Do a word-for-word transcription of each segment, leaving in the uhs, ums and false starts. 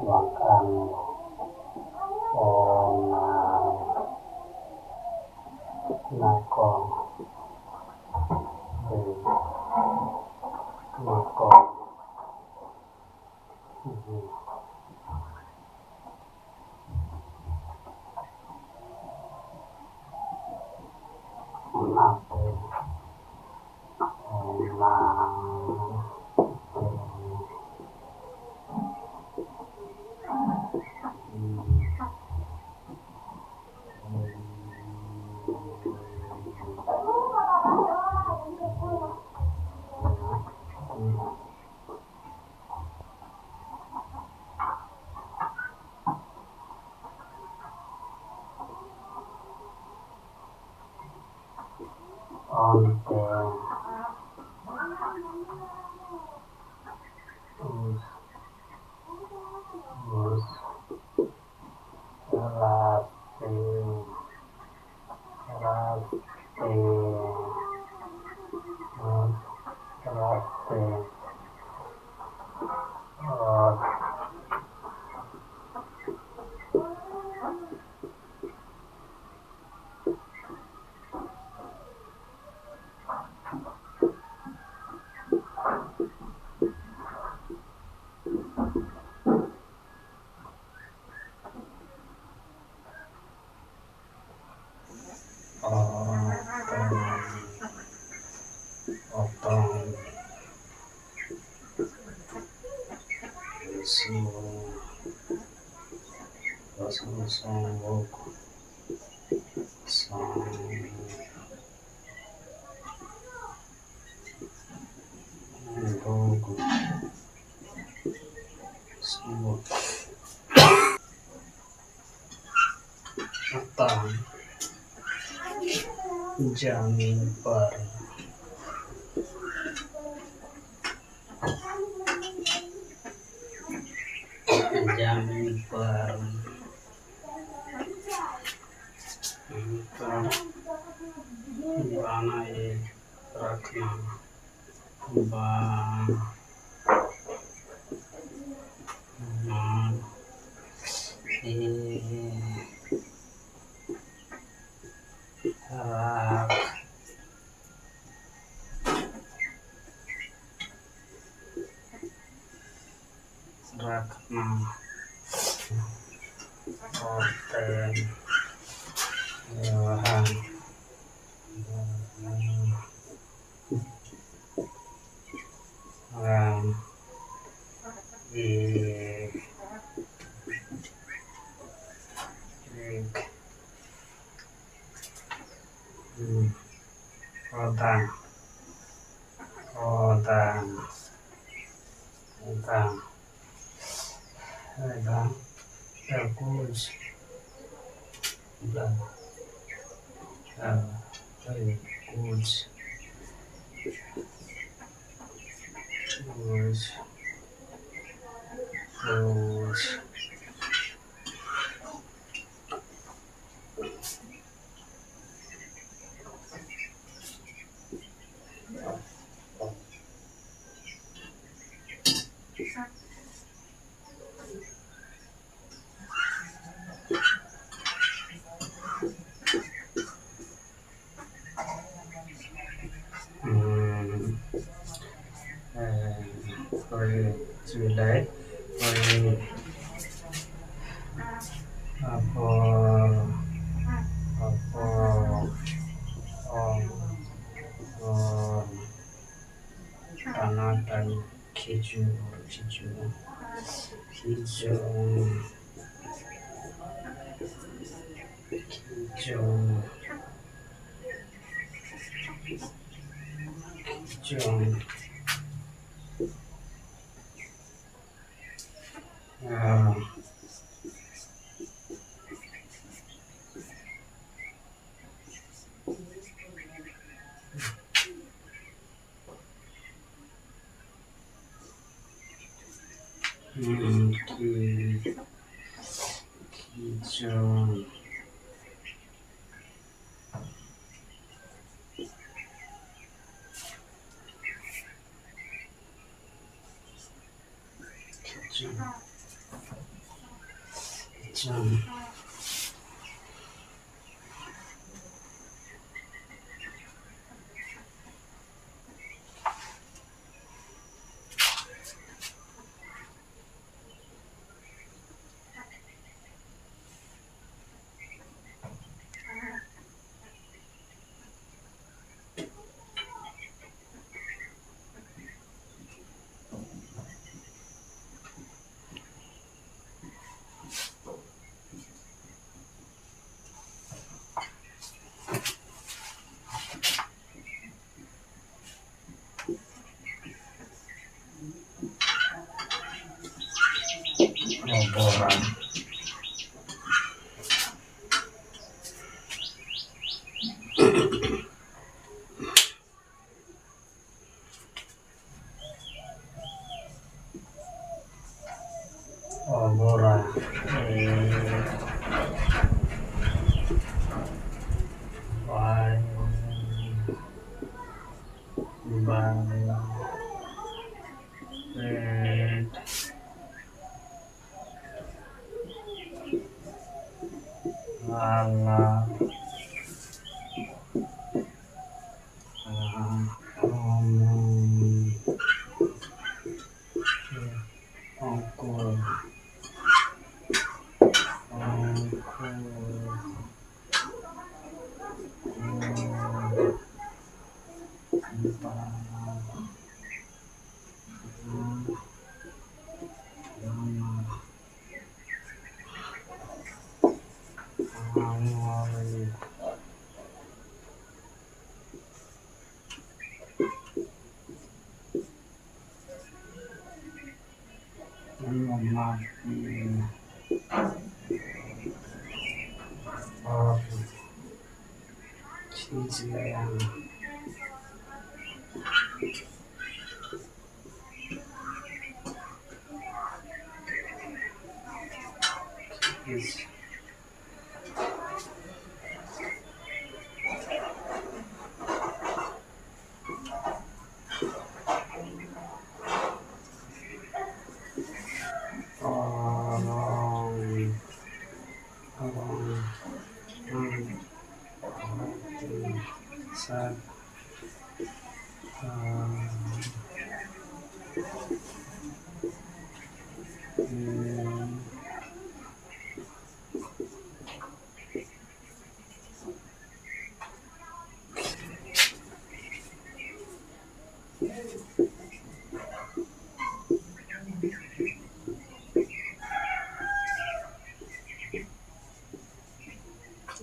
ᱵᱟᱝᱠᱷᱟᱱ ᱚᱱᱟ ᱱᱟᱠᱚ ᱱᱟᱠᱚ᱾ ᱚᱱᱟᱛᱮ ᱚᱱᱟ ᱚᱱᱛᱮ ᱩᱥ ᱩᱥ ᱨᱟᱥᱮ ᱨᱟᱥᱮ ᱨᱟᱥᱮ ᱚᱛ ᱚᱛᱚᱝ, ᱚᱛᱚᱝ, ᱥᱩ, ᱥᱩ, ᱥᱩ, ᱥᱩ, ᱥᱩ, ᱟᱛᱟᱝ, ᱡᱟᱢᱤᱱ ᱯᱟᱨᱚᱢ, ᱡᱟᱢᱤᱱ ᱯᱟᱨᱚᱢ, ᱵᱟᱱᱟᱭᱮ ᱨᱟᱠᱷᱱᱟ, ᱵᱟ ᱨᱟᱠᱷᱱᱟ᱾ ᱚᱛᱮ᱾ ᱡᱚᱦᱟᱨ᱾ ᱨᱟᱢ᱾ ᱮ᱾ ᱮᱠ᱾ ᱦᱩᱸ᱾ ᱚᱫᱟ᱾ ᱚᱫᱟ᱾ ᱚᱫᱟ᱾ ᱚᱫᱟ᱾ ᱛᱟᱨᱠᱩᱡ᱾ ᱚᱫᱟ᱾ ᱛᱟᱨᱠᱩᱡ᱾ ᱠᱩᱡ᱾ ᱠᱩᱡ᱾ ᱦᱩᱸ᱾ ᱦᱮᱸ, ᱦᱳᱭ, ᱵᱤᱥᱢᱤᱞᱞᱟᱦ᱾ ᱦᱳᱭ᱾ ᱟᱯᱚᱨ, ᱟᱯᱚᱨ, ᱚ, ᱚ, ᱴᱟᱱᱟ ᱴᱟᱱᱤ, ᱠᱷᱤᱡᱩᱨ, ᱠᱷᱤᱡᱩᱨ, ᱠᱷᱤᱡᱩᱨ, ᱠᱷᱤᱡᱩᱨ᱾ ᱪᱚᱝ᱾ ᱟᱨ ᱦᱩᱸ, ᱠᱤ, ᱠᱤ ᱪᱚᱝ᱾ ᱵᱚᱨᱟ᱾ ᱚᱵᱚᱨᱟ᱾ ᱵᱟᱭ᱾ ᱵᱟᱭ᱾ ᱯᱮᱴ᱾ ᱞᱟᱞᱟ᱾ ᱚᱝᱠᱩᱨ᱾ ᱚᱝᱠᱩᱨ᱾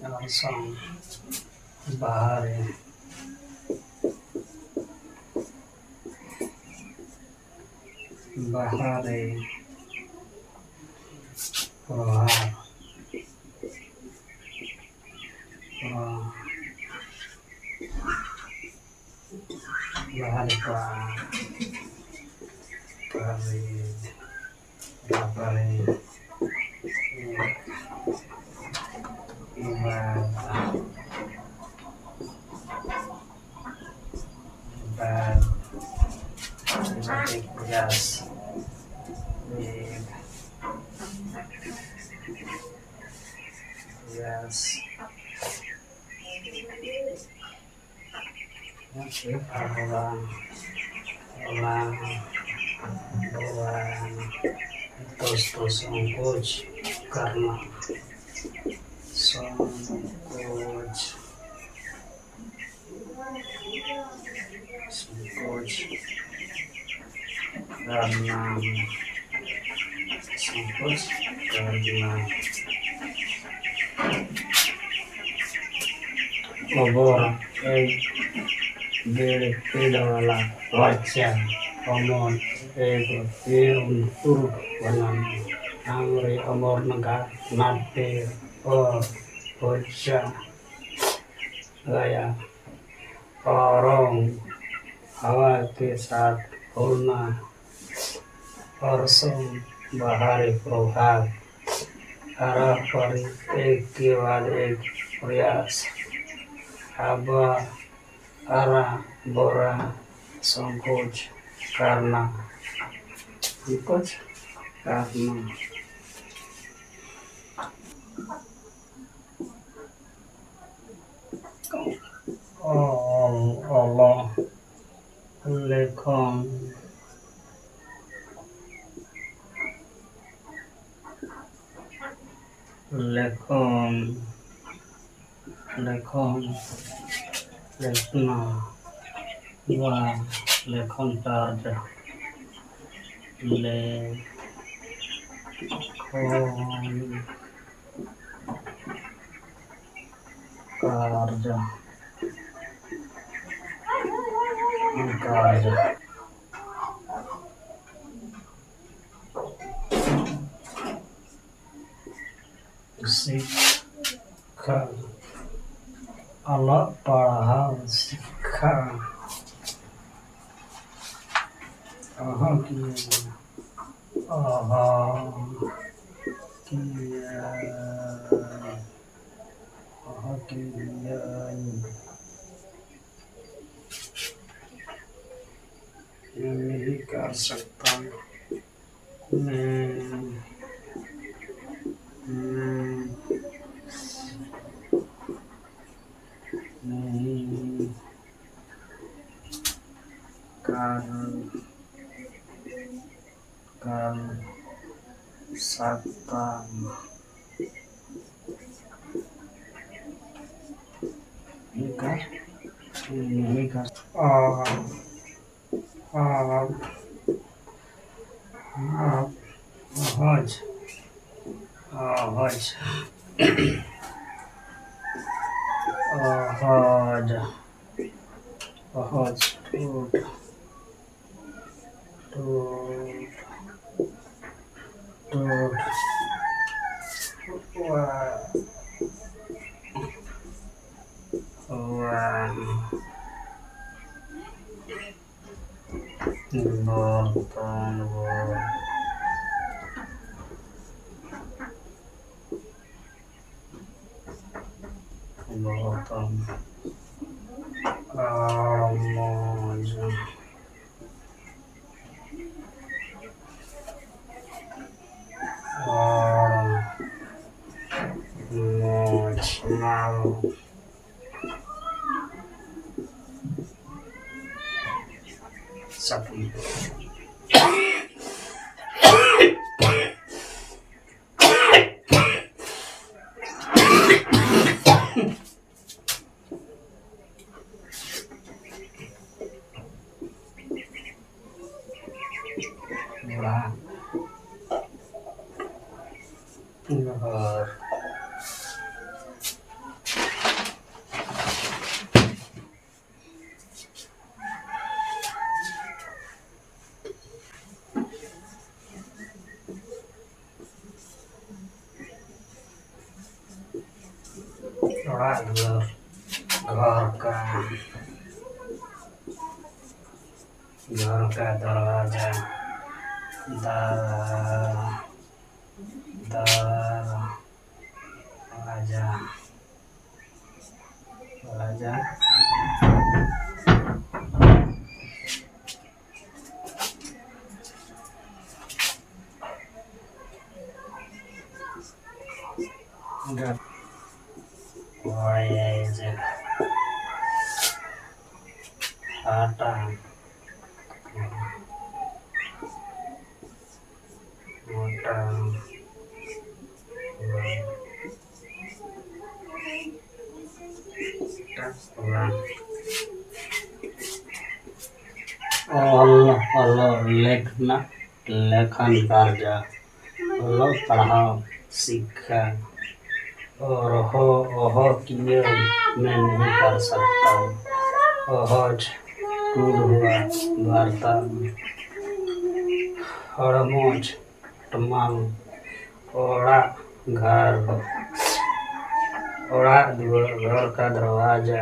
ᱟᱨ ᱥᱟᱶ ᱵᱟᱦᱟ ᱨᱮ, ᱵᱟᱦᱟ ᱨᱮ, ᱯᱨᱚᱦᱟᱨ᱾ ᱯᱨᱚ-, ᱵᱟᱦᱟ ᱞᱮᱠᱟ᱾ ᱯᱟᱨᱤ᱾ ᱛᱟᱨᱯᱚᱨᱮ, ᱮ, ᱮᱵᱟᱨ, ᱮᱵᱟᱨ, ᱮᱵᱟᱨ ᱮᱠ ᱯᱨᱚᱭᱟᱥ, ᱮ, ᱯᱨᱚᱭᱟᱥ᱾ ᱚᱱᱟ, ᱚᱱᱟ, ᱚᱱᱟ, ᱫᱚᱥ ᱫᱚᱥ ᱥᱚᱝᱠᱳᱪ ᱠᱟᱨᱱᱟ, ᱥᱚᱝᱠᱳᱪ, ᱥᱚᱝᱠᱳᱪ ᱠᱟᱨᱱᱟ, ᱥᱚᱝᱠᱳᱪ ᱠᱟᱨᱱᱟ᱾ ᱚᱵᱚᱨ ᱮᱠ ᱰᱮᱲ ᱯᱤᱲ ᱣᱟᱞᱟ ᱵᱟᱪᱪᱟ, ᱚᱢᱚᱨ ᱮᱠ ᱯᱤᱲ ᱩᱱᱠᱩᱨ ᱵᱟᱱᱟᱢ, ᱟᱢᱨᱮ ᱚᱢᱚᱨ ᱱᱟᱜᱟ ᱱᱟᱴᱮ ᱚᱨ ᱵᱟᱪᱪᱟ ᱜᱟᱭᱟ, ᱚᱨᱚᱝ ᱦᱟᱣᱟ ᱠᱮ ᱥᱟᱛ ᱦᱩᱞᱱᱟ, ᱚᱨᱥᱚᱝ ᱵᱟᱦᱟᱨᱮ ᱯᱨᱚᱵᱷᱟᱛ, ᱟᱨᱟ ᱯᱟᱨᱤ ᱮᱠ ᱠᱮ ᱵᱟᱫ ᱮᱠ ᱯᱨᱚᱭᱟᱥ, ᱟᱵᱟ ᱟᱨᱟ ᱵᱚᱨᱟ ᱥᱚᱝᱠᱳᱪ ᱠᱟᱨᱱᱟ, ᱥᱚᱝᱠᱳᱪ ᱠᱟᱨᱱᱟ᱾ ᱚᱞ, ᱚᱞᱚ, ᱞᱮᱠᱷᱚᱱ, ᱞᱮᱠᱷᱚᱱ, ᱞᱮᱠᱷᱚᱱ, ᱞᱮᱠᱷᱱᱟ, ᱵᱟ, ᱞᱮᱠᱷᱚᱱ ᱛᱟᱨᱡᱟ, ᱞᱮᱠᱷᱚᱱ, ᱠᱟᱨᱡᱟ, ᱠᱟᱨᱡᱟ᱾ ᱥᱤᱠᱠᱷᱟ᱾ ᱚᱞᱚᱜ ᱯᱟᱲᱦᱟᱣ ᱥᱤᱠᱠᱷᱟ᱾ ᱚᱦᱚ ᱠᱤᱭᱟᱹᱧ᱾ ᱚᱦᱚ ᱠᱤᱭᱟᱹᱧ᱾ ᱚᱦᱚ ᱠᱤᱭᱟᱹᱧ᱾ ᱢᱤᱦᱤᱠᱟᱨ ᱥᱟᱠᱛᱟ᱾ ᱢᱮ, ᱢᱮ, ᱢᱮ, ᱠᱟᱨ, ᱠᱟᱨ, ᱥᱟᱠᱛᱟ᱾ ᱢᱤᱦᱤᱠᱟᱨ, ᱢᱤᱦᱤᱠᱟᱨ᱾ ᱚ᱾ ᱚᱦᱚᱡ᱾ ᱚᱦᱚᱡ᱾ ᱚᱦᱚᱡ᱾ ᱚᱦᱚᱡ᱾ ᱴᱩᱰ᱾ ᱴᱩᱰ᱾ ᱴᱩᱰ᱾ ᱣᱟ᱾ ᱣᱟ᱾ ᱵᱚᱨᱛᱚᱱ, ᱵᱚᱨ-, ᱵᱚᱨᱛᱚᱱ, ᱟᱢᱚᱡ, ᱟᱢᱚᱡ, ᱢᱟᱞ᱾ ᱥᱟᱯᱲᱤ᱾ ᱡᱚᱦᱟᱨ᱾ ᱚᱲᱟᱜ ᱫᱩᱣᱟᱹᱨ, ᱜᱷᱚᱨ ᱠᱟ, ᱜᱷᱚᱨ ᱠᱟ ᱫᱚᱨᱣᱟᱡᱟ, ᱫᱟ, ᱫᱟ, ᱨᱟᱡᱟ, ᱨᱟᱡᱟ᱾ ᱦᱟᱴᱟᱜ᱾ ᱢᱚᱴᱟ᱾ ᱴᱟᱠᱞᱟ᱾ ᱚᱞ, ᱚᱞᱚᱜ, ᱞᱮᱠᱷᱱᱟ, ᱞᱮᱠᱷᱟᱱ ᱠᱟᱨᱡᱟ, ᱚᱞᱚᱜ ᱯᱟᱲᱦᱟᱣ, ᱥᱤᱠᱠᱷᱟ, ᱚᱨᱦᱚ, ᱚᱦᱚ ᱠᱤᱭᱟᱹ, ᱢᱮᱱ ᱵᱮᱯᱟᱨ ᱥᱟᱯᱛᱟ, ᱚᱦᱚᱡ, ᱴᱩᱰ ᱦᱩᱣᱟ, ᱵᱟᱨᱛᱟ, ᱦᱚᱲᱢᱚᱡ, ᱴᱢᱟᱞ, ᱚᱲᱟᱜ, ᱜᱷᱟᱨ, ᱚᱲᱟᱜ ᱫᱩᱣᱟᱹᱨ, ᱜᱷᱚᱨ ᱠᱟ ᱫᱚᱨᱣᱟᱡᱟ,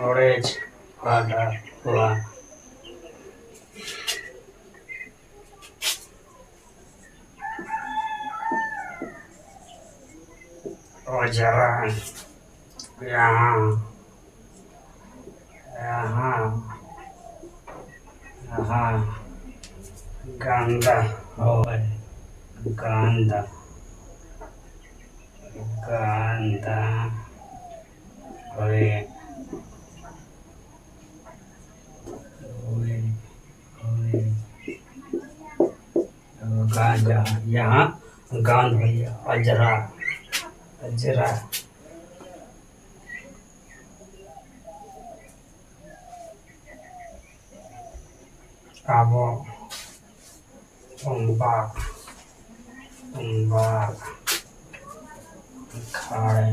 ᱚᱲᱮᱡ, ᱯᱟᱰᱟ, ᱚᱲᱟᱜ᱾ ᱚᱡᱽᱨᱟ, ᱡᱟᱦᱟᱸ, ᱡᱟᱦᱟᱸ, ᱡᱟᱦᱟᱸ, ᱜᱟᱱᱫᱟ, ᱦᱳᱭ, ᱜᱟᱱᱫᱟ, ᱜᱟᱱᱫᱟ, ᱦᱳᱭ, ᱦᱳᱭ, ᱦᱳᱭ᱾ ᱜᱟᱸᱡᱟ, ᱡᱟᱦᱟᱸ ᱜᱟᱸᱫ ᱦᱩᱭᱩᱜᱼᱟ, ᱚᱡᱽᱨᱟ, ᱚᱡᱽᱨᱟ᱾ ᱟᱵᱚ ᱚᱢᱵᱟ, ᱚᱢᱵᱟ, ᱠᱷᱟᱲ,